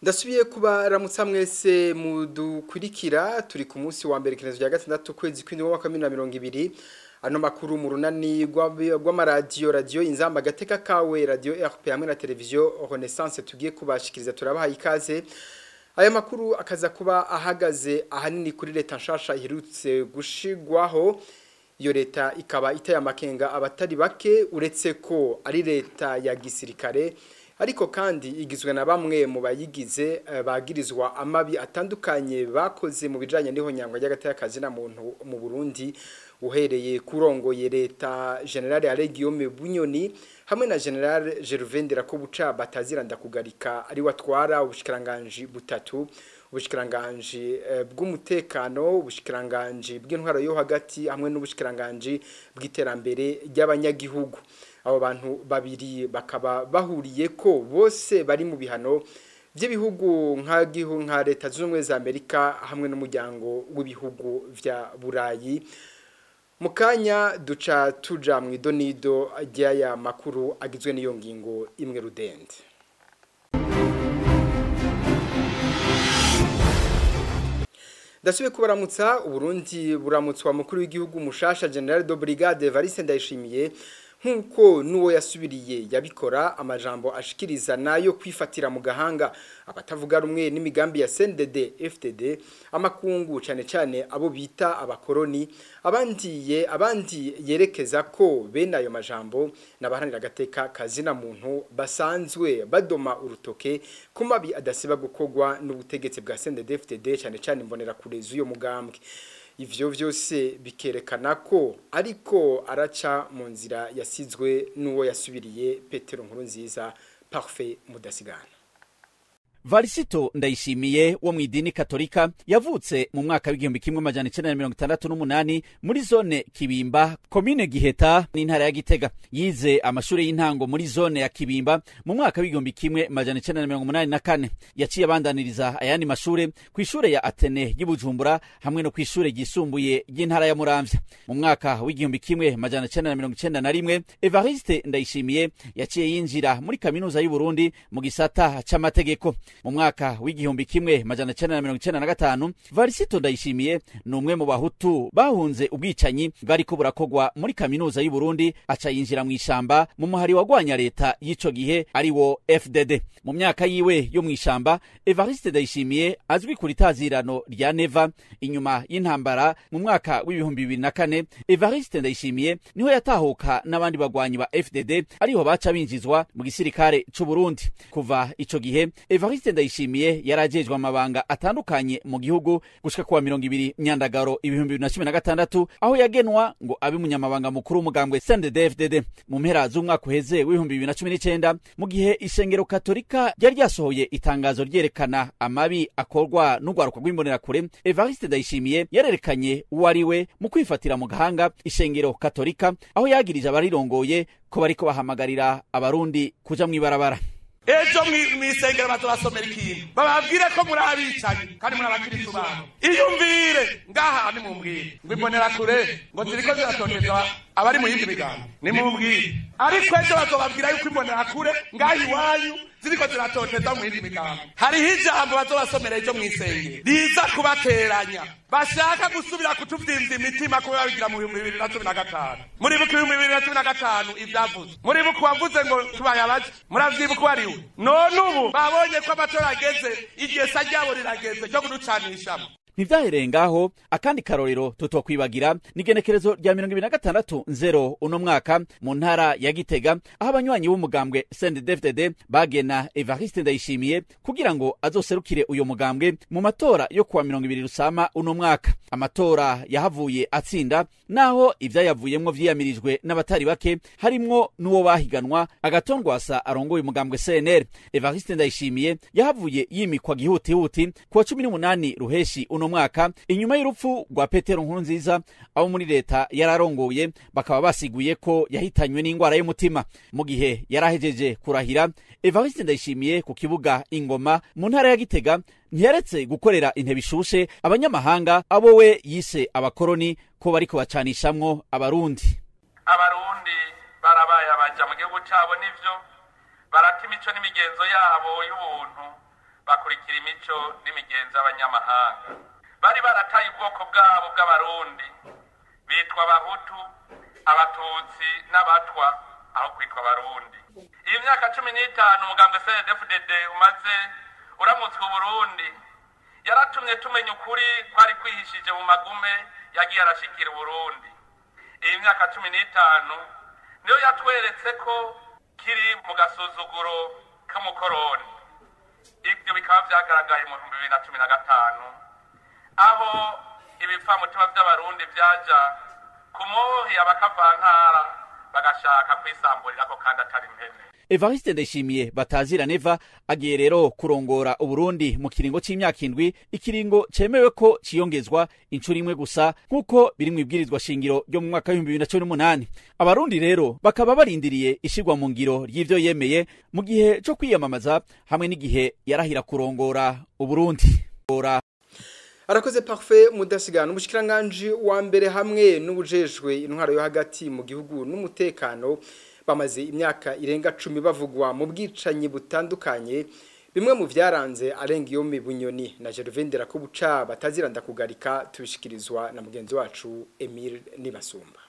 Ndasubiye kubaramutsa mwese mudukurikira. Turi ku munsi wa mbere, igenekerezo rya 6, kwezi kw'indwi, mwaka 2020. Ano makuru mu runani rw'amaradiyo, Radiyo Inzamba Gateka Kawe, Radiyo RP hamwe na Televiziyo Renaissance, tugiye kubashikiriza. Turabahaye ikaze. Aya makuru akaza kuba ahagaze ahanini kuri leta nshasha iherutse gushigwaho. Iyo leta ikaba iteye amakenga abatari bake. Uretse ko ari leta ya gisirikare, ariko kandi igizwe na bamwe mu bayigize bagirizwa amabi atandukanye bakoze mu bijanye n'ihonyangwa ry'agateka na muntu mu Burundi, uhereye kurongoye leta, Général Alain Guillaume Bunyoni, hamwe na Général Gervais Ndirakobuca batazira ndakugarika, ari watwara ubushikiranganji butatu: ubushikiranganji bw'umutekano, ubushikiranganji bw'intwaro yo hagati hamwe n'ubushikiranganji bw'iterambere ry'abanyagihugu. Abo bantu babiri bakaba bahuriye ko bose bari mu bihano by'ibihugu nka Leta Zunze Ubumwe za Amerika hamwe n'Umuryango w'Ibihugu vya Burayi. Mu kanya duca tuja mu idonido ry'aya makuru agizwe n'iyo ngingo imwe rudende. Ndasubiye kubaramutsa. Uburundi buramutswa mukuru w'igihugu mushasha, Général de Brigade Evariste Ndayishimiye. Nkuko nuwo yasubiriye yabikora, amajambo ashikiriza nayo kwifatira mu gahanga abatavuga rumwe n'imigambi ya CNDD FDD, amakungu, cyane cyane abo bita abakoroni. Abandi yerekeza ko bene ayo majambo n'abaharanira agateka kazina muntu basanzwe badoma urutoke ku mabi adasiba gukorwa n'ubutegetsi bwa CNDD FDD, cyane cyane imbonera kure z'uyo mugambwe. Ivyo vyose bikerekana ko ariko araca mu nzira yasizwe n'uwo yasubiriye, Petero Nkurunziza. Parfait Mudasigana. Varisito Ndayishimiye wo mu idini Katolika yavutse mu mwaka w'1968 muri zone Kibimba, komine Giheta n'intara ya Gitega. Yize amashuri y'intango muri zone ya Kibimba. Mu mwaka w'1984 yaciye abandaniriza ayandi mashure ku ishure ya Atene y'Ibujumbura hamwe no ku ishure ryisumbuye ry'intara ya Muramvya. Mu mwaka w'1991 Evariste Ndayishimiye yaciye yinjira muri Kaminuza y'u Burundi mu gisata c'amategeko. Mu mwaka w'1995 Varisito Ndayishimiye ni umwe mu Bahutu bahunze ubwicanyi bwariko burakogwa muri Kaminuza y'u Burundi, aca yinjira mu ishamba mu muhari wagwanya leta y'ico gihe, ari wo FDD. Mu myaka yiwe yo mu ishamba, Evariste Ndayishimiye azwi ku ritazirano rya Neva. Inyuma y'intambara mu mwaka w'2004, Evariste Ndayishimiye niho yatahuka n'abandi bagwanyi ba FDD, ariho baca binjizwa mu gisirikare c'u Burundi. Kuva ico gihe Evariste Ndayishimiye yarajejwe amabanga atandukanye mu gihugu gushika kuwa 20 Myandagaro 2016, aho yagenwa ngo abe umunyamabanga mukuru w'umugambwe CNDD-FDD. Mu mpera z'umwaka uheze w'2019, mu gihe ishengero Katolika ryari ryasohoye itangazo ryerekana amabi akorwa n'urwaruka rw'imbonerakure, Evariste Ndayishimiye yarerekanye uwo ari we mu kwifatira mu gahanga ishengero Katolika, aho yagirije abarirongoye ko bariko bahamagarira Abarundi kuja mw'ibarabara. Ejo mw'isengero bazobasomera ikintu bababwire ko muri abicanyi kandi muri abakiristu babo. Iyumvire ngaha, nimumbwire ngo imbonerakure ngo ziriko ziratoteza abari mu yindi migambo, nimumbwire. Ariko ejo bazobabwira yuko imbonerakure ngaha iwanyu ziriko ziratoteza mu yindi migambo. Hariho ijambo bazobasomera ejo mw'isengero riza kubateranya. Bashaka gusubira kutuvyimvya imitima kuba babigira mu 2015. Muribuka 2015 ivyavuze? Muribuka uwavuze ngo tubaye abaje? Muravyibuka uwo ariwe? None ubu babonye ko amatora ageze, igihe sa ryabo rirageze ryo kuducanishamo. Ntivyahereye ngaho. Akandi karorero tutokwibagira n'igenekerezo rya 26 nzero uno mwaka mu ntara ya Gitega, aho abanywanyi b'umugambwe CNDD-FDD bagena Evariste Ndayishimiye kugira ngo azoserukire uyo mugambwe mu matora yo kuwa 20 Rusama uno mwaka. Amatora yahavuye atsinda, naho ivyayavuyemwo vyiyamirijwe n'abatari bake, harimwo n'uwo bahiganwa, Agathon Rwasa arongoye umugambwe CNL. Evariste Ndayishimiye yahavuye yimikwa gihutihuti kuwa 18 Ruheshi uno mwaka, inyuma y'urupfu rwa Petero Nkurunziza. Abo muri leta yararongoye bakaba basiguye ko yahitanywe n'ingwara y'umutima. Mu gihe yarahejeje kurahira, Evariste Ndayishimiye ku kibuga Ingoma mu ntara ya Gitega ntiyaretse gukorera intebe ishushe abanyamahanga, abo we yise abakoroni, ko bariko bacanishamwo Abarundi. Abarundi barabaye abaja mu gihugu cabo, nivyo, barata imico n'imigenzo yabo y'ubuntu. Bakurikira imico n'imigenzo y'abanyamahanga. Bari barataye ubwoko bwabo bw'abarundi, bitwa abahutu, abatutsi n'abatwa aho kwitwa abarundi. Iyi myaka 15 umugambwe CNDD-FDD umaze uramutswe Burundi yaratumye tumenya ukuri kwari kwihishije mu magume yagiye arashikira Burundi. Iyi myaka 15 niyo yatweretse ko kiri mu gasuzuguro k'umukoroni. Ibyo bikaba vyagaragaye mu 2015 aho ibipfamutima vy'abarundi vyaja ku mohi abakavantara bagashaka kwisamburirako kandi atari impene. Evariste Ndayishimiye batazira Neva agiye rero kurongora Uburundi mu kiringo c'imyaka 7, ikiringo cemewe ko ciyongezwa incuro imwe gusa nkuko biri mu ibwirizwa shingiro ryo mu mwaka wa 2018. Abarundi rero bakaba barindiriye ishirwa mu ngiro ry'ivyo yemeye mu gihe co kwiyamamaza hamwe n'igihe yarahira kurongora Uburundi. Arakoze Parfait Mudasigana. Umushikiranganje wa mbere hamwe n'ubujejwe intwaro yo hagati mu gihugu n'umutekano bamaze imyaka irenga 10 bavugwa mu bwicanyi butandukanye. Bimwe mu vyaranze arenga iyo Bunyoni na Gervais Nderakobuca bataziranda kugarika, tubishikirizwa na mugenzi wacu Emile Nibasumba.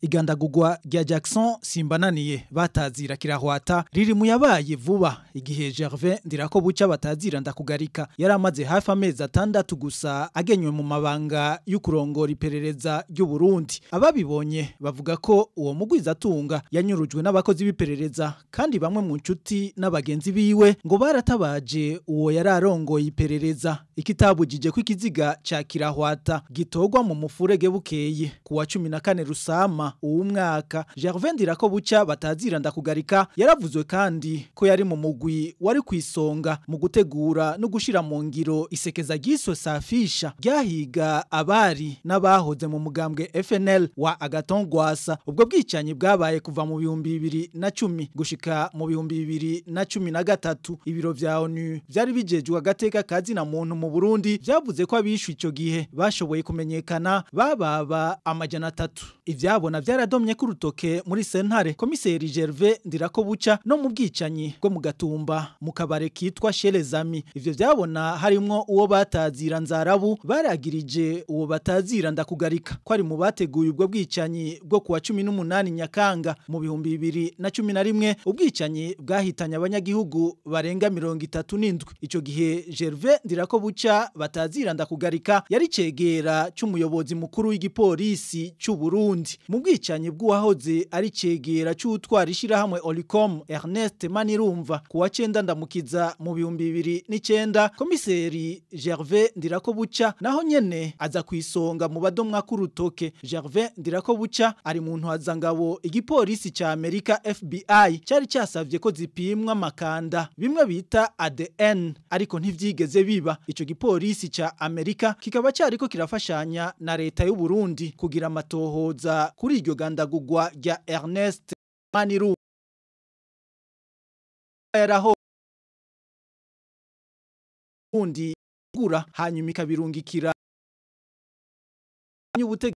Igandagurwa rya Jackson Simbananiye batazira Kirahwata riri mu yabaye vuba igihe Gervais Ndirakobuca batazira ndakugarika yaramaze hafi amezi 6 gusa agenywe mu mabanga y'ukurongora iperereza ry'u Burundi. Ababibonye bavuga ko uwo mugwiza atunga yanyurujwe n'abakozi b'iperereza, kandi bamwe mu nshuti n'abagenzi biwe ngo baratabaje uwo yararongoye iperereza. Ikitabujije ko ikiziga ca Kirahwata gitorwa mu mufurege bukeye kuwa 14 Rusama uwo mwaka. Gervais Ndirakobuca batazira ndakugarika yaravuzwe kandi ko yari mu mugwi wari kwisonga mu gutegura no gushira mu ngiro isekeza ryiswe Safisha ryahiga abari n'abahoze mu mugambwe FNL wa Agathon Rwasa. Ubwo bwicanyi bwabaye kuva mu 2010 gushika mu 2013. Ibiro vya ONU vyari bijejwe agateka kazi na muntu mu Burundi vyavuze ko abishwe ico gihe bashoboye kumenyekana bababa 300. Ivyabona vyaradomye ku rutoke muri sentare komiseri Gervais Ndirakobuca no mu bwicanyi bwo mu Gatumba mu kabare kitwa Sherezami. Ivyo vyabona harimwo uwo batazira Nzarabu baragirije uwo batazira ndakugarika ko ari mu bateguye ubwo bwicanyi bwo kuwa 18 Nyakanga mu 2011, ubwicanyi bwahitanye abanyagihugu barenga 37. Ico gihe Gervais Ndirakobuca batazira ndakugarika yari cegera c'umuyobozi mukuru w'igipolisi c'u Burundi. Mu bwicanyi bw'uwahoze ari cegera c'utwara ishirahamwe Olicom Ernest Manirumva kuwa 9 Ndamukiza mu 2009, komiseri Gervais Ndirakobuca naho nyene aza kwisonga mu badomwa k'urutoke. Gervais Ndirakobuca ari mu ntwazangabo igipolisi ca Amerika FBI cari casavye ko zipimwa makanda bimwe bita ADN, ariko ntivyigeze biba. Ico gipolisi ca Amerika kikaba cariko kirafashanya na leta y'u Burundi kugira amatohoza kuri iryo gandagurwa rya Ernest Manirumva. Yaraho undi gura hanyuma ikabirungikira nyubute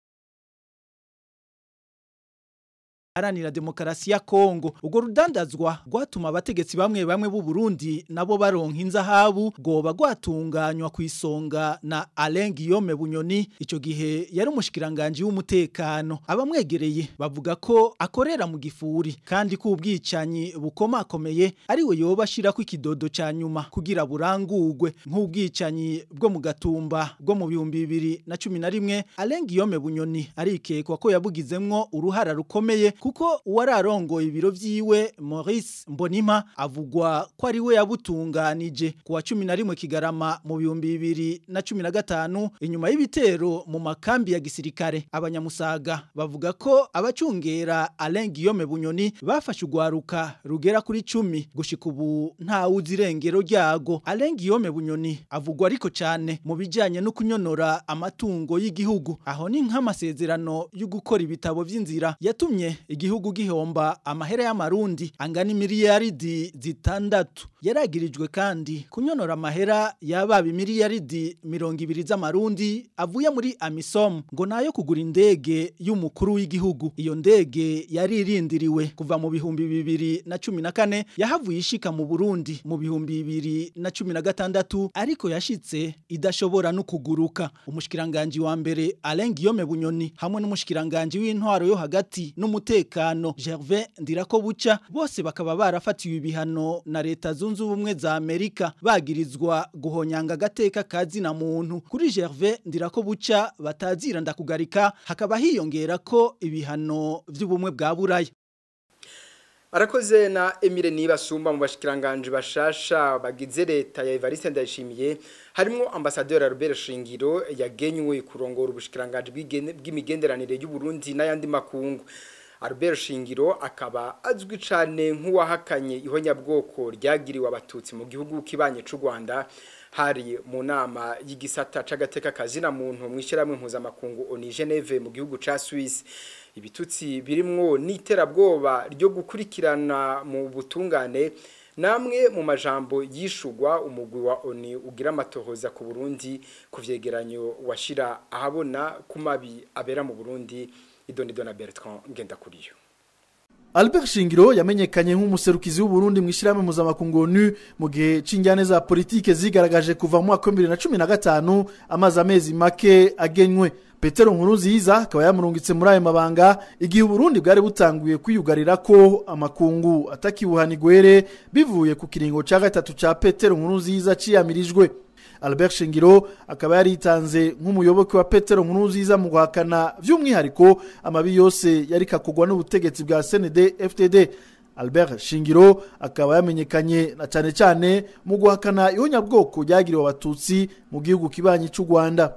haranira demokarasi ya Kongo. Ubwo rudandazwa rwatuma abategetsi bamwe bamwe b'u Burundi nabo baronka inzahabu goba gwatunganywa kwisonga na Alain Guillaume Bunyoni, ico gihe yari umushikiranganje w'umutekano. Abamwegereye bavuga ko akorera mu gifuri kandi ko ubwicanyi bukomakomeye ari we yoba ashira ku ikidodo ca nyuma kugira burangurwe, nk'ubwicanyi bwo mu Gatumba bwo mu 2011. Alain Guillaume Bunyoni arikekwa ko yabugizemwo uruhara rukomeye kuko uwararongoye ibiro vyiwe Maurice Mbonima avugwa ko ari we yabutunganije kuwa 11 Kigarama mu 2015 inyuma y'ibitero mu makambi ya gisirikare. Abanyamusaga bavuga ko abacungera Alain Guillaume Bunyoni bafashe ugwaruka rugera kuri 10 gushika ubu nta uzirengero ryago. Alain Guillaume Bunyoni avugwa ariko cyane mu bijanye no kunyonora amatungo y'igihugu, aho ni nk'amasezerano yo gukora ibitabo vy'inzira yatumye igihugu gihomba amahera y'amarundi angana miliyaridi 6. Yaragirijwe kandi kunyonora amahera yababa miliyaridi 20 z'amarundi avuye muri Amisom ngo nayo kugura indege y'umukuru w'igihugu. Iyo ndege yari irindiriwe kuva mu 2014 yahavuye ishika mu Burundi mu 2016 ariko yashitse idashobora no kuguruka. Umushikiranganje wa mbere Alain Guillaume Bunyoni hamwe n'umushikiranganje w'intwaro yo hagati n'umutekano Gervais Ndirakobuca bose bakaba barafatiwe ibihano na Leta Zunze Ubumwe za Amerika bagirizwa guhonyanga gateka kazi na muntu. Kuri Gervais Ndirakobuca batazira ndakugarika hakaba hiyongera ko ibihano vy'ubumwe bwa Buraya. Arakoze na Emile Nibasumba mu bashikiranganje bashasha bagize leta ya Evariste Ndayishimiye harimo ambassadeur Albert Shingiro yagenywe kurongora ubushikiranganje bw'imigenderanire y'u Burundi n'ayandi makungu. Albert Shingiro akaba azwi cyane nk'uwahakanye ihonyabwoko ryagiriwe abatutsi mu gihugu kibanye c'u Rwanda hari mu nama y'igisata c'agateka kazina muntu mwishyirahamwe mpuzamakungu ONU Geneve mu gihugu ca Suisse. Ibitutsi birimwo n'iterabwoba ryo gukurikirana mu butungane namwe mu majambo yishugwa umugwi wa ONU ugira amatohoza ku Burundi ku vyegeranyo washira ahabona kumabi abera mu Burundi. Idonido na Bertrand Ngendakuriyo. Albert Shingiro yamenyekanye nk'umuserukizi w'u Burundi mu ishyirahamwe mpuzamakungu ONU mu gihe c'injyane za politike zigaragaje kuva mu mwaka wa 2015 amazi amezi make agenywe. Petero Nkurunziza akaba yamurungitse muri ayo mabanga igihe Burundi bwari butanguye kwiyugarira ko amakungu atakibuhana igwere bivuye ku kiringo ca gatatu ca Petero Nkurunziza ciyamirijwe. Albert Shingiro akaba yaritanze nk'umuyoboke wa Petero Nkurunziza mu guhakana by'umwihariko amabi yose yari kakugwa n'ubutegetsi bwa CND FDD. Albert Shingiro akaba yamenyekanye na cyane cyane mu guhakana ihonyabwoko ryagiriwe abatutsi mu gihugu kibanyi cy'u Rwanda.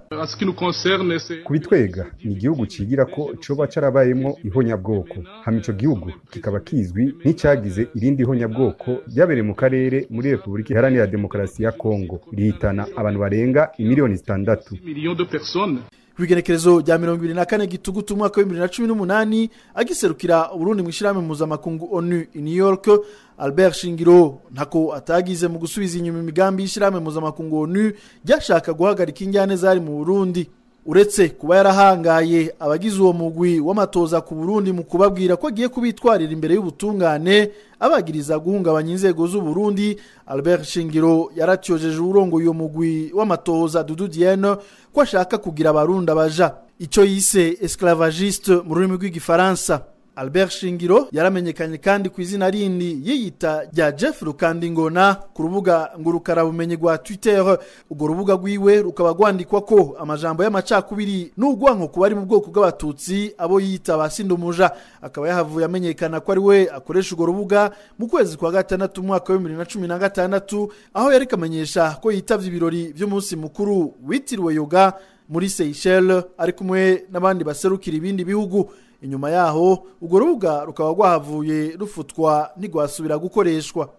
Kubitwega ni igihugu cigira ko coba carabayemwo ihonyabwoko, hama ico gihugu kikaba kizwi nk'icagize irindi ihonyabwoko ryabereye mu karere muri Republika Iharanira Demokarasi ya Kongo rihitana abantu barenga imiliyoni 6. Kwigenekerezo rya 24 gitugutu umwaka wa 2018 agiserukira Burundi mu ishyirahamwe mpuzamakungu ONU i New York, Albert Shingiro ntako atagize mu gusubiza inyuma imigambi y'ishyirahamwe mpuzamakungu ONU ryashaka guhagarika injyane zari mu Burundi. Uretse kuba yarahangaye abagize uwo mugwi w'amatoza ku Burundi mu kubabwira ko agiye kubitwarira imbere y'ubutungane abagiriza guhungabanya inzego z'u Burundi, Albert Shingiro yaratyojeje urongo uyo mugwi w'amatoza Dudu Dienne ko ashaka kugira abarundi abaja, ico yise esclavagiste mu rurimi rw'igifaransa. Albert Shingiro yaramenyekanye kandi ku izina rindi yiyita rya Jeff Rukandingona ku rubuga ngurukarabumenyi rwa Twitter. Urwo rubuga rwiwe rukaba rwandikwa ko amajambo y'amacakubiri n'urwanko kuba ari mu bwoko bw'abatutsi abo yita basindumuja. Akaba yahavuye amenyekana ko ari we akoresha urwo rubuga mu kwezi kwa gatandatu umwaka wa 2016 aho yari kamenyesha ko yitavye ibirori by'umunsi mukuru witiriwe yoga muri Seychelles ari kumwe n'abandi baserukira ibindi bihugu. Inyuma yaho urwo rubuga rukaba rwahavuye rufutwa ntigwasubira gukoreshwa.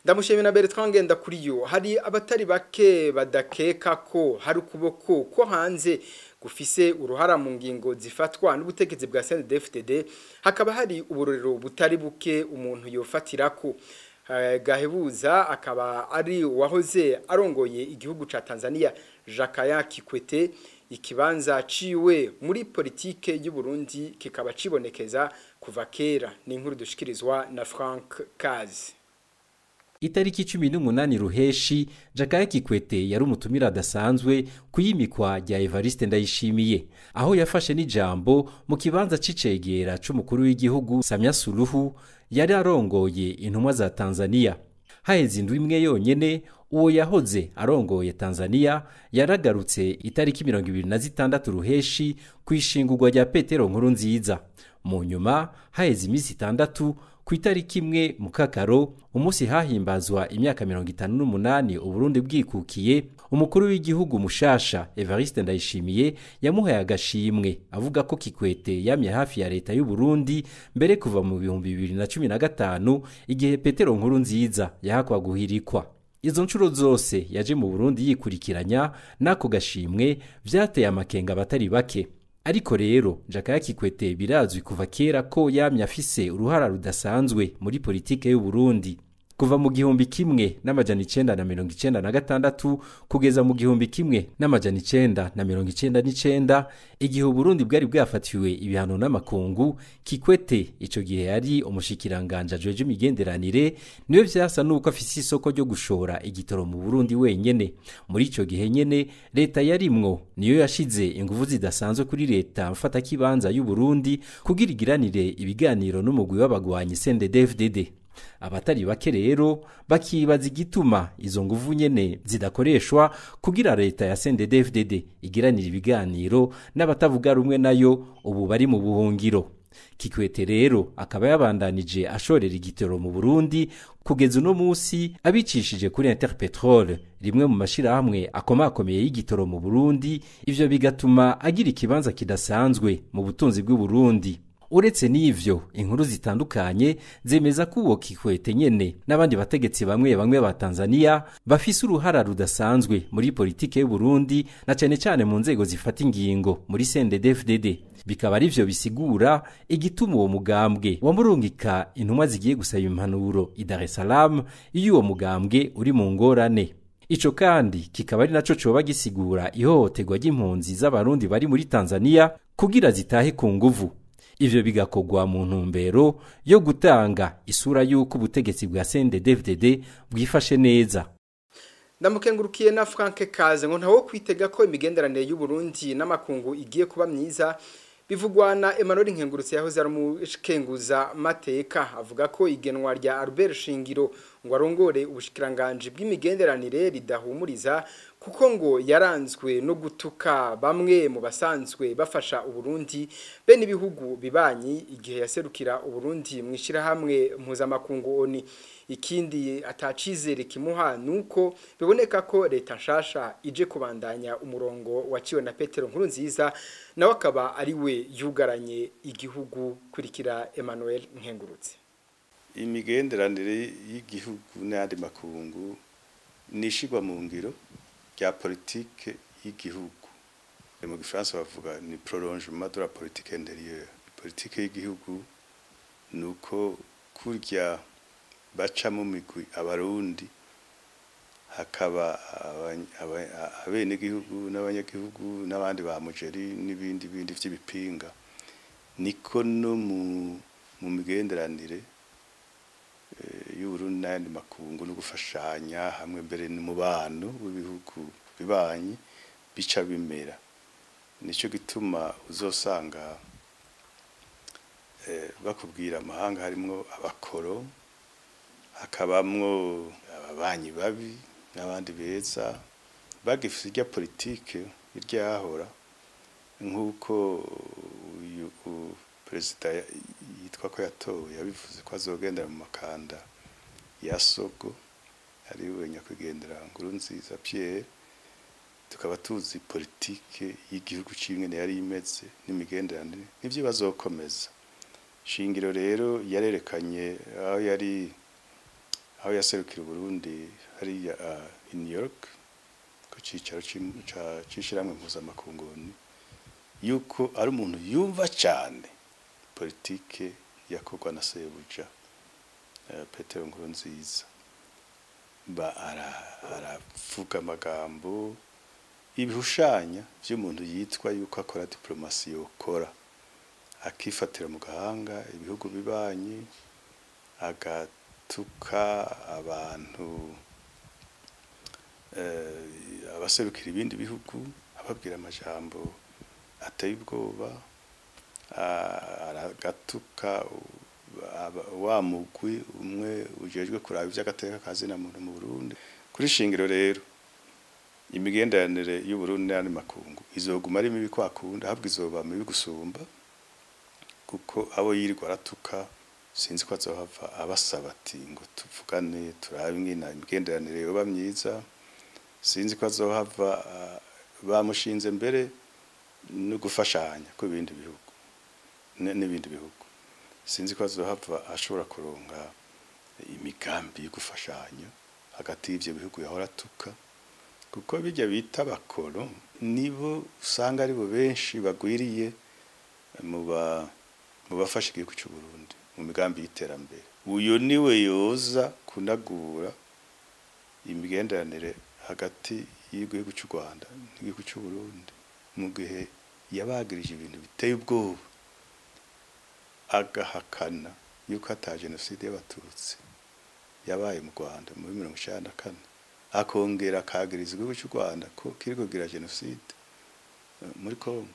Ndamushimira na Bertrand Ngendakuriyo. Hari abatari bake badakeka ko hari ukuboko ko hanze gufise uruhara mu ngingo zifatwa n'ubutegetsi bwa CNDD-FDD, hakaba hari uburorero butari buke umuntu yofatirako. Gahebuza akaba ari uwahoze arongoye igihugu ca Tanzania Jakaya Kikwete. Ikibanza ciwe muri politike y'u Burundi kikaba cibonekeza kuva kera. Ni inkuru dushikirizwa na Frank Kazi. Itariki 18 Ruheshi, Jakaya Kikwete yari umutumira adasanzwe kuyimikwa rya Evariste Ndayishimiye, aho yafashe n'ijambo mu kibanza c'icegera c'umukuru w'igihugu Samia Suluhu yari arongoye intumwa za Tanzania. Haheze indwi imwe yonyene uwo yahoze arongoye Tanzania yaragarutse itariki 26 Ruheshi kwishingurwa rya Petero Nkurunziza. Mu nyuma haheze iminsi 6 ku itariki 1 Mukakaro, umunsi hahimbazwa imyaka 58 Uburundi bwikukiye, umukuru w'igihugu mushasha Evariste Ndayishimiye yamuhaye agashimwe avuga ko Kikwete yamye hafi ya leta y'u Burundi mbere kuva mu 2015 igihe Petero Nkurunziza yahakwa guhirikwa. Izo nshuro zose yaje mu Burundi yikurikiranya nako gashimwe vyateye amakenga abatari bake. Ariko rero Jakaya Kikwete birazwi kuva kera ko yamye afise uruhara rudasanzwe muri politike y'u Burundi. Kuva mu 1996 kugeza mu 1999, igihe Burundi bwari bwafatiwe ibihano n'amakungu, Kikwete ico gihe yari umushikiranganje ajeje imigenderanire, niwe vyasa nuko afise isoko ryo gushora igitoro mu Burundi wenyene. Muri ico gihe nyene leta yarimwo niyo yashize inguvu zidasanzwe kuri leta mfata kibanza y'u Burundi kugira igiranire ibiganiro n'umugwi w'abagwanyi CNDD-FDD. Abatari bake rero bakibaza igituma izo nguvu nyene zidakoreshwa kugira leta ya CNDD-FDD igiranira ibiganiro n'abatavuga rumwe nayo ubu bari mu buhungiro. Kikwete rero akaba yabandanije ashorera igitoro mu Burundi kugeza uno musi abicishije kuri Interpetrol, rimwe mu mashirahamwe akomakomeye y'igitoro mu Burundi. Ivyo bigatuma agira ikibanza kidasanzwe mu butunzi bw'u Burundi. Uretse n'ivyo, inkuru zitandukanye zemeza ko uwo Kikwete nyene n'abandi bategetsi bamwe bamwe ba Tanzania bafise uruhara rudasanzwe muri politike y'u Burundi, na cane cane mu nzego zifata ingingo muri CNDD-FDD. Bikaba arivyo bisigura igituma uwo mugambwe wamurungika intumwa zigiye gusaba impanuro i Dar es Salaam iyo uwo mugambwe uri mu ngorane. Ico kandi kikaba ari naco coba gisigura ihohoterwa ry'impunzi z'abarundi bari muri Tanzania kugira zitahe ku nguvu. Ivyo bigakogwa mu ntumbero yo gutanga isura y'uko ubutegetsi bwa CNDD-FDD bwifashe neza. Ndamukengurukiye na Frank Kaze ngo ntawo kwitega ko imigenderanire y'u Burundi n'amakungu igiye kuba myiza, bivugwa na Emmanuel Nkengurutse yahoze ari umukenguza mateka. Avuga ko igenwa rya Albert Shingiro ngo arongore ubushikiranganje bw'imigenderanire ridahumuriza, kuko ngo yaranzwe no gutuka bamwe mu basanzwe bafasha Uburundi be n'ibihugu bibanyi igihe yaserukira Uburundi mu ishirahamwe mpuzamakungu ONU. Ikindi atacizere kimuha nuko biboneka ko leta nshasha ije kubandanya umurongo waciwe na Petero Nkurunziza, nawe akaba ari we yugaranye igihugu. Kurikira Emmanuel Nkengurutse. Imigenderanire y'igihugu n'ayandi makungu nishigwa mu ngiro rya politike y'igihugu. Mu gifaransa bavuga ni prolongement de la politique intérieure. Politike y'igihugu nuko kurya baca mu migwi abarundi, hakaba abenegihugu n'abanyagihugu n'abandi ba mujeri n'ibindi bindi vy'ibipinga, niko no mu migenderanire y'Uburundi n'ayandi makungu no gufashanya hamwe mbere n'umubano w'ibihugu bibanyi bica bimera. Nico gituma uzosanga bakubwira amahanga harimwo abakoro, hakabamwo ababanyi babi n'abandi beza bagifise irya politike irya yahora, nk'uko uyu perezida yitwa ko yatowe yabivuze ko azogendera mu makanda ya Sogo, ari we nyakwigendera Nkurunziza Pierre. Tukaba tuzi politike y'igihugu c'ingene yari imeze n'imigenderanire n'ivyo bazokomeza. Shingiro rero yarerekanye aho yari, aho yaserukira Burundi hariya in New York ku cicaro c'ishirahamwe mpuzamakungu, yuko ari umuntu yumva cane politike yakorwa na sebuja Petero Nkurunziza. Ba aravuga amagambo ibihushanya vy'umuntu yitwa yuko akora diplomasi yokora, akifatira mu gahanga ibihugu bibanyi, agatuka abantu abaserukira ibindi bihugu, ababwira amajambo ateye ubwoba, aragatuka wa mugwi umwe ujejwe kuraba ivy'agateka kazina muntu mu Burundi. Kuri Shingiro rero imigenderanire y'u Burundi n'ayandi makungu izoguma ari mibi kwakunda, ahubwo izoba mibi gusumba, kuko abo yirirwa aratuka sinzi ko azohava abasaba ati ngo tuvugane turabe ingene imigenderanire yoba myiza. Sinzi ko azohava bamushinze mbere no gufashanya ku bindi bihugu n'ibindi bihugu. Sinzi ko azohava ashobora kuronka imigambi yo gufashanya hagati y'ivyo bihugu yahora atuka, kuko bijya bita bakoro nibo usanga ari bo benshi bagwiriye mu bafasha igihugu cy'u Burundi mu migambi y'iterambere. Uyo niwe yoza kunagura imigenderanire hagati y'igihugu cy'u Rwanda n'igihugu cy'u Burundi, mu gihe yabagirije ibintu biteye ubwoba, agahakana yuko ata jenoside y'abatutsi yabaye mu Rwanda muri 1994, akongera akagiriza igihugu cy'u Rwanda ko kiriko kugira jenoside muri Kongo.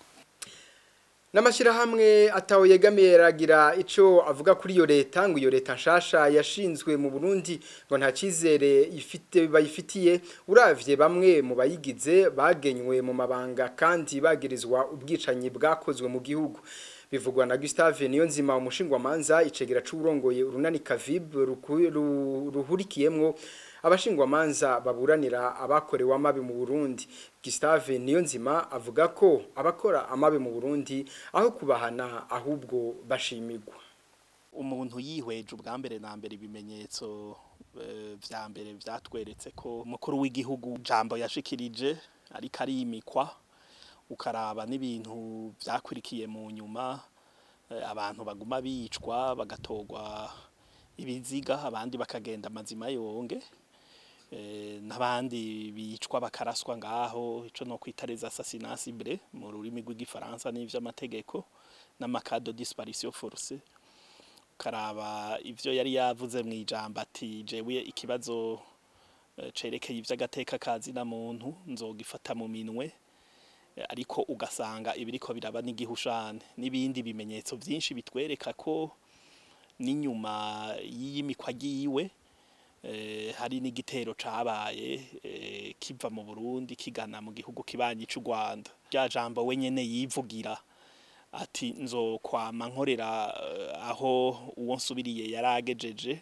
N'amashirahamwe ataho yegamiye ragira ico avuga kuri iyo leta, ngo iyo leta nshasha yashinzwe mu Burundi ngo nta cizere ifite bayifitiye, uravye bamwe mu bayigize bagenywe mu mabanga kandi bagirizwa ubwicanyi bwakozwe mu gihugu. Bivugwa na Gustave Niyonzima, umushingwamanza icegera c'urongoye urunani Kavib ruhurikiyemwo abashingwamanza baburanira abakorewe amabi mu Burundi. Gustave Niyonzima avuga ko abakora amabi mu Burundi aho kubahana ahubwo bashimigwa. Umuntu yihweje ubwa mbere na mbere ibimenyetso vya mbere vyatweretse ko umukuru w'igihugu jambo yashikirije ariko arimikwa, ukaraba n'ibintu vyakurikiye mu nyuma, abantu baguma bicwa bagatogwa ibiziga, abandi bakagenda amazima yonge, n'abandi bicwa bakaraswa ngaho, ico no kwita les assassinats ciblés mu rurimi rw'igifaransa n'ivy'amategeko, n'amakado disparition forcée. Ukaraba ivyo yari yavuze mu ijambo ati jewe ikibazo cerekeye ivy'agateka kazi na muntu nzogifata mu minwe, ariko ugasanga ibiriko biraba n'igihushane n'ibindi bimenyetso byinshi bitwereka ko n'inyuma y'iyimikwa giwe hari n'igitero cabaye kiva mu Burundi kigana mu gihugu kibanyi c'u Rwanda. Rya jambo wenyene yivugira ati nzokwama nkorera aho uwo nsubiriye yaragejeje,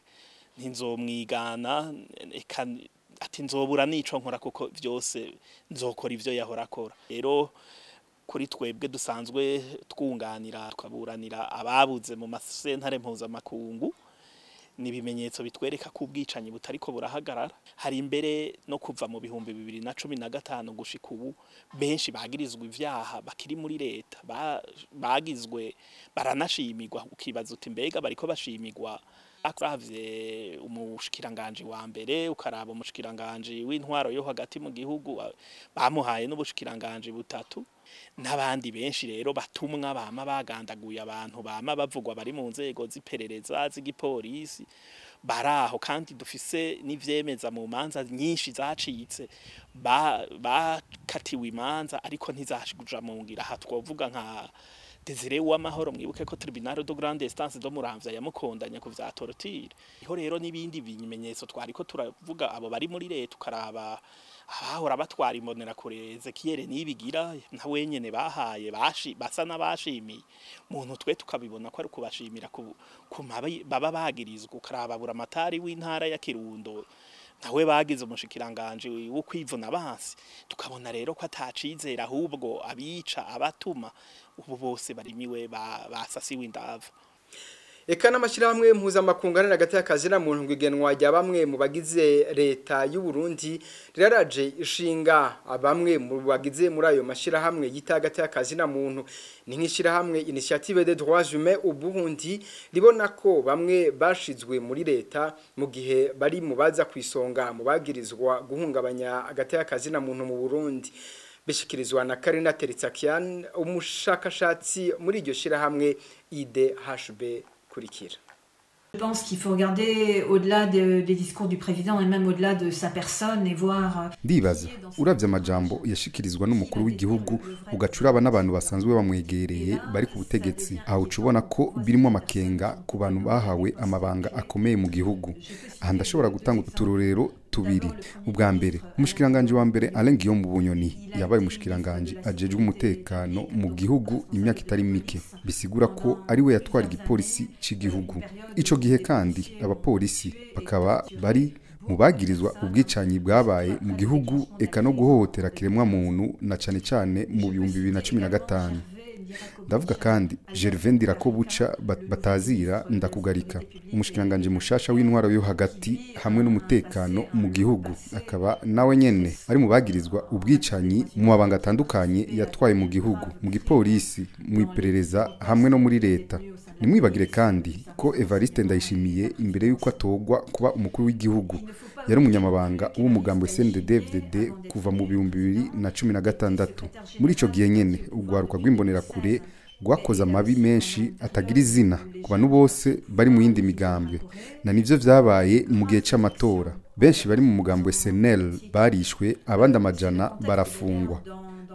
ntinzomwigana, ati nzobura nico nkora kuko vyose nzokora ivyo yahora akora. Rero kuri twebwe dusanzwe twunganira tukaburanira ababuze mu masentare mpuzamakungu, ni ibimenyetso bitwereka ko ubwicanyi butariko burahagarara. Hari imbere no kuva mu 2015 gushika ubu benshi bagirizwa ivyaha bakiri muri leta, bagizwe baranashimirwa, ukibaza uti mbega bariko bashimirwa. Akuravye umushikiranganje wa mbere, ukaraba umushikiranganje w'intwaro yo hagati mu gihugu bamuhaye n'ubushikiranganje butatu, n'abandi benshi rero batumwa bama bagandaguye abantu bama bavugwa bari mu nzego z'iperereza z'igipolisi baraho, kandi dufise n'ivyemeza mu manza nyinshi zacitse bakatiwe imanza ariko ntizashikuja mu ngira. Aha twovuga nka Desire Uwamahoro, mwibuke ko Tribunal de Grande Instance do Muramvya yamukondanya ku vya torture. Iho rero n'ibindi bimenyetso twariko turavuga abo bari muri leta, ukaraba abahora batwara imbonera kure Ezekiel Nibigira na wenyene bahaye basa n'abashimiye muntu, twe tukabibona ko ari kubashimira ku baba bagirizwa. Ukaraba buramatari w'intara ya Kirundo nawe bagize umushikiranganje wo kwivuna bansi, tukabona rero ko atacizera ahubwo abica abatuma ubu bose barimiwe basasiwe indava. Eka n'amashirahamwe mpuzamakungu hagati y'akazi na muntu ngwigenwa rya bamwe mu bagize leta y'u Burundi riraje ishinga abamwe mu bagize muri ayo mashirahamwe yita hagati y'akazi na muntu, ni nk'ishirahamwe Initiative des droits humains au Burundi ribona ko bamwe bashizwe muri leta mu gihe bari mu baza kwisonga mu bagirizwa guhungabanya hagati y'akazi na muntu mu Burundi. Bishikirizwa na Karina Teritsakian, umushakashatsi muri iryo shirahamwe IDHB. Je pense qu'il faut regarder au-delà des discours du président et même au-delà de sa personne et voir. Ndibaza uravye amajambo yashikirizwa n'umukuru w'igihugu ugacuraba n'abantu basanzwe bamwegereye bari ku butegetsi, aho ucubona ko birimo amakenga ku bantu bahawe amabanga akomeye mu gihugu. Aha ndashobora gutanga uturorero tubiri. Ubwa mbere, umushikiranganje wa mbere Alain Guillaume Bunyoni yabaye umushikiranganje ajejwe umutekano mu gihugu imyaka itari mike, bisigura ko ari we yatwara igipolisi c'igihugu. Ico gihe kandi abapolisi bakaba bari mu bagirizwa ubwicanyi bwabaye mu gihugu eka no guhohotera kiremwa muntu na cane cane mu 2015. Ndavuga kandi Gervais Ndirakobuca batazira Ndakugarika, umushikiranganje mushasha w'intwaro yo hagati hamwe n'umutekano mu gihugu, akaba nawe nyene ari mu bagirizwa ubwicanyi mu mabanga atandukanye yatwaye mu gihugu, mu gipolisi, mu iperereza hamwe no muri leta. Nimwibagire kandi ko Evariste Ndayishimiye imbere y'uko atogwa kuba umukuru w'igihugu yari umunyamabanga w'umugambi CNDD-FDD kuva mu 2016. Muri ico gihe nyene urwaruka rw'imbonerakure rwakoze amabi menshi atagira izina ku bantu bose bari mu yindi migambwe, na nivyo vyabaye mu gihe c'amatora. Benshi bari mu mugambwe SNL barishwe, abandi amajana barafungwa.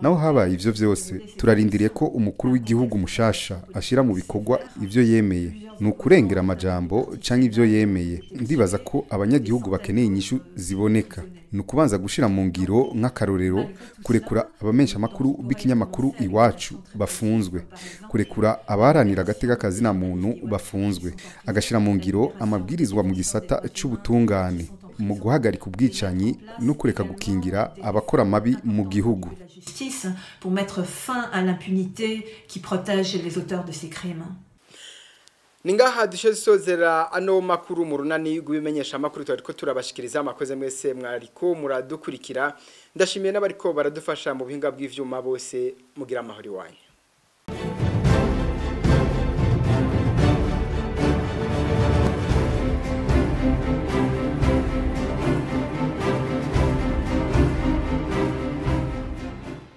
Naho habaye ivyo vyose, turarindiriye ko umukuru w'igihugu mushasha ashira mu bikorwa ivyo yemeye. Ni ukurengera amajambo canke ivyo yemeye. Ndibaza ko abanyagihugu bakeneye inyishu ziboneka. Ni ukubanza gushira mu ngiro, nk'akarorero, kurekura abamenyesha amakuru b'ikinyamakuru Iwacu bafunzwe, kurekura abaharanira agateka kazina muntu bafunzwe, agashira mu ngiro amabwirizwa mu gisata c'ubutungane mu guhagarika ubwicanyi no kureka gukingira abakora amabi mu gihugu. Justice pour mettre fin à l'impunité qui protège les auteurs de ces crimes. Ningaha dushe sozera ano makuru mu runani rw'ibimenyesha makuru twariko turabashikiriza. Amakoze mwese mwariko muradukurikira, ndashimiye n'abariko baradufasha mu buhinga bw'ivyuma bose. Mugira amahoro iwanyu.